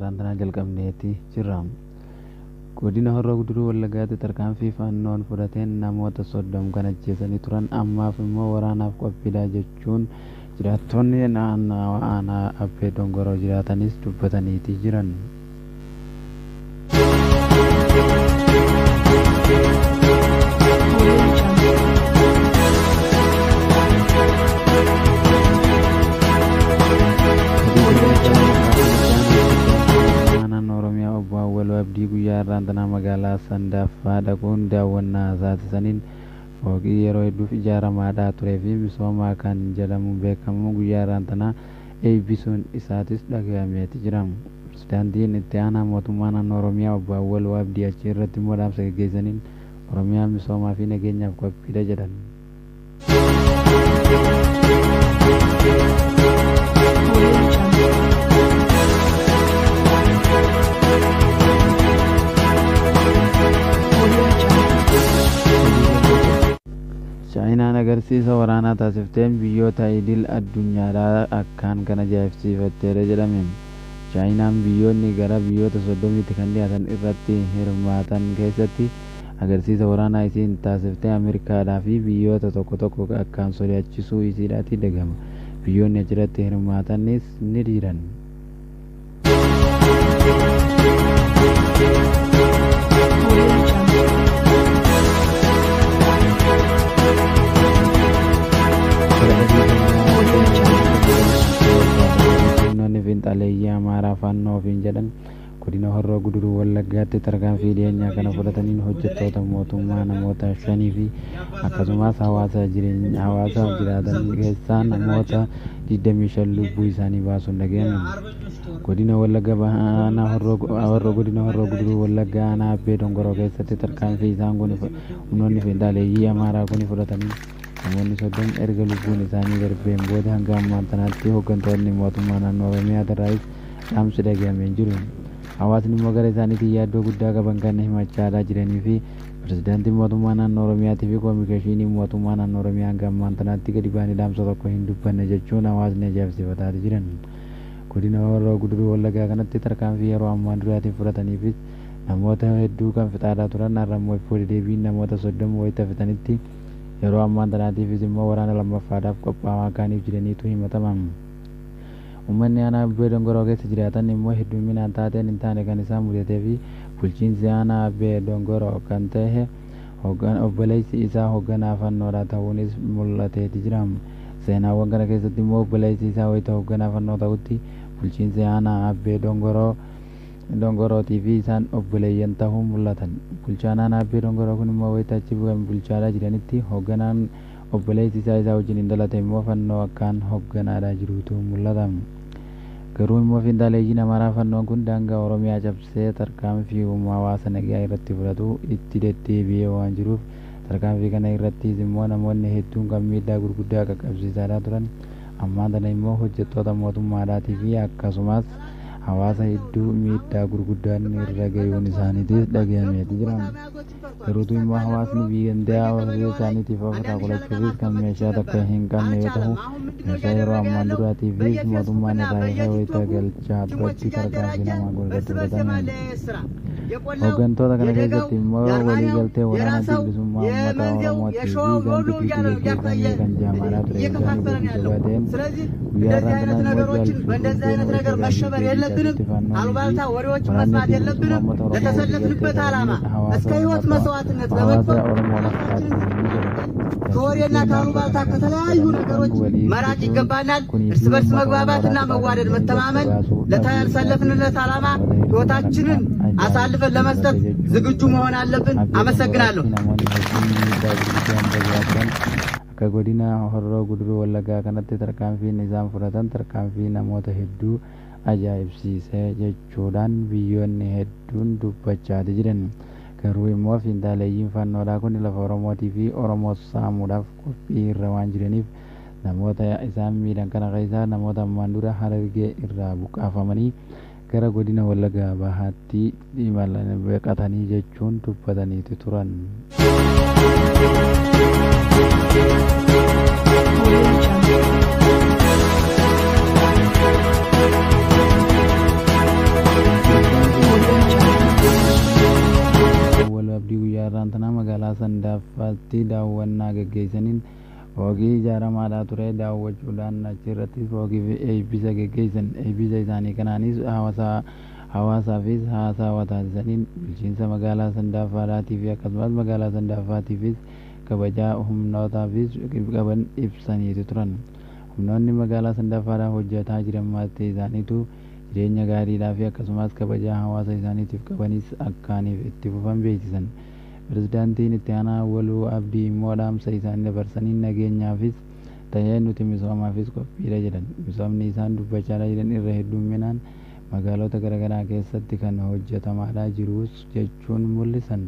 har'aan tanaa jalqabneeti jirra. Godina Horroo Guduruu Wallaggaatti tarkaanfii Faannoon fudhateen namoota 30 kan ajjeesanii turan ammaaf immoo waraanaaf qophiidha jechuun jiraattonni naannawa aanaa Abbee Dongoroo jiraatanis dubbataniiti jiran. Audio Jungle. Audio Jungle. Naannoo Oromiyaa Obbo Awwaluu Abdii guyyaa har'aan tanaa magaalaa Sandaaffaa dhaquun daawwannaa taasisaniin fooqii yeroo hedduuf ijaaramaadhaa turee fi misoomaa kan jedhamuun beekamu guyyaa har'aan tanaa eebbisuun isaatis dhagahameeti jira. Pirezidaantiin itti aanaa mootummaa naannoo Oromiyaa Obbo Awwaluu Abdii achi irratti immoo dhaamsa gaggeessaniin Oromiyaan misoomaa fi nageenyaaf qophiidha jedhan. Audio Jungle. Audio Jungle. Chaayinaan agarsiisa waraanaa taasifteen biyyoota idil addunyaadhaa akkaan kan ajaa'ibsiifatteedha jedhame. Chaayinaan biyyoonni gara biyyoota 30tti kan dhiyaatan irratti hirmaatan keessatti agarsiisa waraanaa isiin taasiftee Ameerikaadhaa fi biyyoota tokko tokko akkaan sodaachisuu isiidhaati dhagama. Biyyoonni achirratti hirmaatanis ni jiran. Audio Jungle. Audio Jungle. Humnoonni fiinxaleeyyii Amaaraa Faannoo ofiin jedhan godina Horroo Guduruu Wallaggaatti tarkaanfii dhiyeenyaa kana fudhataniin hojjettoota mootummaa namoota shanii fi akkasumas hawaasa jireenya hawaasa jiraatan keessaa namoota 25 lubbuu isaanii baasuun dhaga'ame. Godina Wallagga Aanaa Horroo Godina Horroo Guduruu Wallaggaa Aanaa Abbee Dongoroo keessatti tarkaanfii isaan kun humnoonni fiinxaleeyyii Amaaraa kun fudhatanii namoonni 30 erga lubbuun isaanii darbeen booda hanga ammaan tanaatti hooggantoonni mootummaa naannoo Oromiyaa irraayis dhaamsi dhaga'amee jiru. Hawaasni immoo gara isaaniitiin yaaddoo guddaa qaban kan himachaadhaa jiranii fi pirezidaantiin mootummaa naannoo Oromiyaatii fi koominikeeshiniin mootummaa naannoo Oromiyaa hanga ammaan tanaatti gadi ba'anii dhaamsa tokko hin dubbanne jechuun hawaasni ajaa'ibsiifataa jiran. Godina Horroo Guduruu Wallaggaa kanatti tarkaanfii yeroo ammaan duraatiin fudhataniifis namoota hedduu kan fixaataa turan har'a immoo itti deebiin namoota 30 wayita fixanitti yeroo ammaan tanaatiifis immoo waraana lammaffaadhaaf qophaa'aa kaaniif jiraniitu himatama. Uummanni aanaa Abbee Dongoroo keessa jiraatan immoo hedduminaan taateen hin taane kan isaan mudatee fi bulchiinsi aanaa Abbee Dongoroo kan ta'e obboleessi isaa hoogganaa fannoodha ta'uunis mul'ateeti jira. Seenaawwan kana keessatti immoo obboleessi isaa wayita hoogganaa fannoo ta'utti bulchiinsi aanaa Abbee Dongoroo Dongorootii fi isaan obboleeyyan ta'uun mul'atan. Bulchaan aanaa Abbee Dongoroo kun immoo wayita achi bu'an bulchaadhaa jiranitti hoogganaan obboleessi isaa isaa wajjin hin dhalate immoo fannoo akkaan hoogganaadhaa jirutu mul'ata. Garuu immoo fiinxaleeyyiin Amaaraa fannoon kun daangaa Oromiyaa cabsee tarkaanfii hawaasa nagaa irratti fudhatu itti deddeebi'ee waan jiruuf tarkaanfii kana irrattis immoo namoonni hedduun kan miidhaa gurguddaa qaqqabsiisaa turan ammaan tana immoo hojjettoota mootummaadhaatii fi akkasumas hawaasa hedduu miidhaa guurguddaan irra ga'uun isaaniitis dhagahameeti jira. Garuutu immoo hawaasni biyya ofii isaaniitiif ofirraa qolachuufis kan meeshaa takka hin qabne yoo ta'u meeshaa yeroo ammaan duraatiifis mootummaan irraa isa wayita galchaa turetti tarkaanfii namaa godhatu fudhatame. Hooggantoota kana keessatti immoo waliigaltee waraana bilisummaa uummata Oromootii fi isaan gidduutti gaggeeffame kan jaamaadhaa ture isaan gidduutti baateen guyyaa har'aan kana immoo በእንደዚህ አይነት ነገር መሸበር የለብንም። አሉባልታ ወሬዎችን waraanni መስማት bilisummaa የለብንም። uummata Oromoo ለተሰለፍንበት ዓላማ waliigaltee እስከ ሕይወት መስዋዕትነት hawaasa በመክፈል Oromoo lafaatti ከወሬና ከአሉባልታ ከተለያዩ ነገሮች መራቅ ይገባናል። እርስ በርስ መግባባትና መዋደድ፣ መተማመን ለተሰለፍንለት ዓላማ ሕይወታችንን አሳልፈን ለመስጠት ዝግጁ መሆን አለብን። አመሰግናለሁ። Akka godina Horroo Guduruu Wallaggaa kanatti tarkaanfiin isaan fudhatan tarkaanfii namoota hedduu ajaa'ibsiisee jechuudhaan biyyoonni hedduun dubbachaati jiran. Garuu immoo fiinxaleeyyiin fannoodhaa kun lafa Oromootii fi Oromoo saamuudhaaf qophii irra waan jiraniif namoota isaan miidhan kana keessaa namoota ammaan dura Harargee irraa buqqaafamanii gara godina Wallaggaa Bahaatti imalan baqatanii jechuun dubbataniiti turan. Audio Jungle. Guyyaa har'aan tanaa magaalaa Sandaaffaatti daawwannaa geggeessaniin fooqii ijaaramaadhaa ture daawwachuudhaan achirratti fooqii fi eebbisa geggeessan. Eebbisa isaanii kanaanis hawaasaafis haasawaa taasisaniin bulchiinsa magaalaa Sandaaffaadhaatii fi akkasumas magaalaa Sandaaffaatiifis kabajaa humnootaafis qaban ibsaniitu turan. Humnoonni magaalaa Sandaaffaadhaa hojjetaa jiran maatii isaaniitu jireenya gaariidhaa fi akkasumas kabajaa hawaasa isaaniitiif qabanis akkaaniif itti fufan beeksisan. Pirezidaantiin itti aanaa Awwaluu Abdii immoo dhaamsa isaanii dabarsanii nageenyaafis ta'ee nuti misoomaafis qophiidha jedhan. Misoomni isaan dubbachaa jiran irra hedduminaan magaalota garaagaraa keessatti kan hojjetamaadhaa jirus jechuun mul'isan.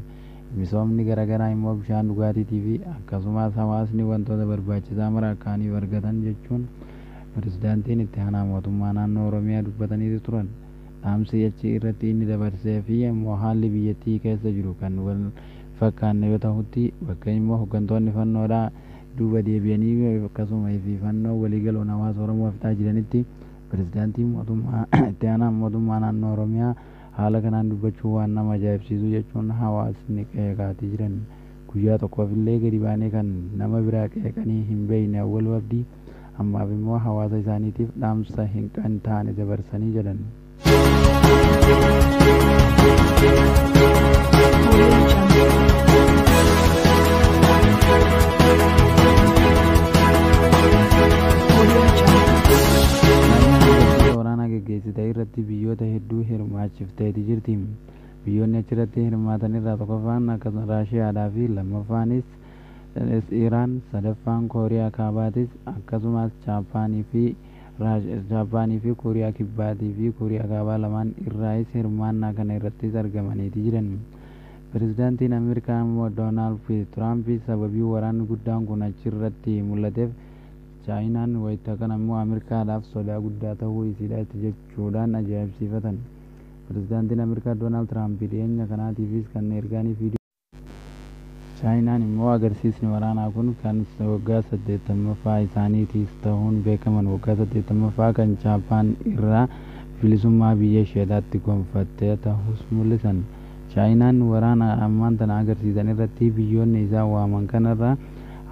Misoomni garaagaraa immoo bishaan dhugaatiitii fi akkasumas hawaasni wantoota barbaachisaa mara akkaaniif argatan jechuun pirezidaantiin itti aanaa mootummaa naannoo Oromiyaa dubbataniitu turan. Dhaamsi achi irratti inni dabarsee fi immoo haalli biyyattii keessa jiru kan wal fakkaanne yoo ta'utti bakka immoo hooggantoonni fannoodhaa duuba deebi'anii akkasuma fi fannoo waliigaluun hawaasa Oromoo fixaa jiranitti pirezidaantiin mootummaa itti aanaa mootummaa naannoo Oromiyaa haala kanaan dubbachuu waan nama ajaa'ibsiisu jechuun hawaasni qeeqaatii jiran. Guyyaa tokkoof illee gadi baanee kan nama biraa qeeqanii hin beekne Awwaluu Abdii ammaaf immoo hawaasa isaaniitiif dhaamsa hin taane dabarsanii jedhan. Audio Jungle. Audio Jungle. Chaayinaan agarsiisa waraanaa geggeessite irratti biyyoota hedduu hirmaachifteeti jirti. Biyyoonni achirratti hirmaatan irraa tokkoffaan akkasuma Raashiyaadhaa fi lammaffaanis Iraan, sadaffaan Kooriyaa Kaabaatis akkasumas Jaappaanii fi Kooriyaa Kibbaatii fi Kooriyaa Kaabaa lamaan irraayis hirmaannaa kana irrattis argamaniiti jiran. Pirezidaantiin Ameerikaa immoo Doonaald Tiraamp sababii waraanni guddaan kun achirratti mul'ateef Chaayinaan wayita kana immoo Ameerikaadhaaf sodaa guddaa ta'uu isiidhaatti jechuudhaan ajaa'ibsiifatan. Pirezidaantiin Ameerikaa Doonaald Tiraamp dhiyeenya kanaatiifis kan ergaanii fi Chaayinaan immoo agarsiisni waraanaa kun kan waggaa 80ffaa isaaniitiis ta'uun beekaman waggaa 80ffaa kan Jaappaan irraa bilisummaa biyya isheedhaatti gonfattee ta'us mul'isan. Chaayinaan waraana ammaan tana agarsiisan irratti biyyoonni isaan waaman kanarraa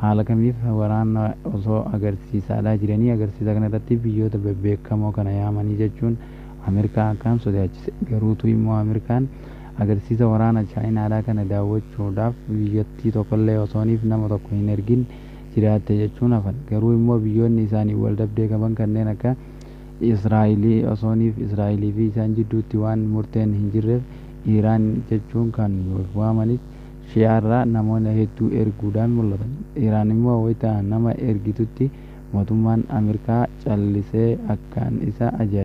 haala kamiif waraana osoo agarsiisaadhaa jiranii agarsiisa kanarratti biyyoota bebbeekamoo kana yaamanii jechuun Ameerikaa akkaan sodaachise. Garuutu immoo Ameerikaan agarsiisa waraana Chaayinaadhaa kana daawwachuudhaaf biyyattii tokkollee osooniif nama tokko hin ergin jiraatte jechuun hafan. Garuu immoo biyyoonni isaanii wal dhabdee qaban kanneen akka Israa'elii osooniif Israa'elii fi isaan jidduutti waan murteen hin jirreef Iraan jechuun kan waamanis Shi'aarraa namoota hedduu erguudhaan mul'atan. Iraan immoo wayita nama ergitutti mootummaan Ameerikaa callisee akkaan isa ajaa'iba.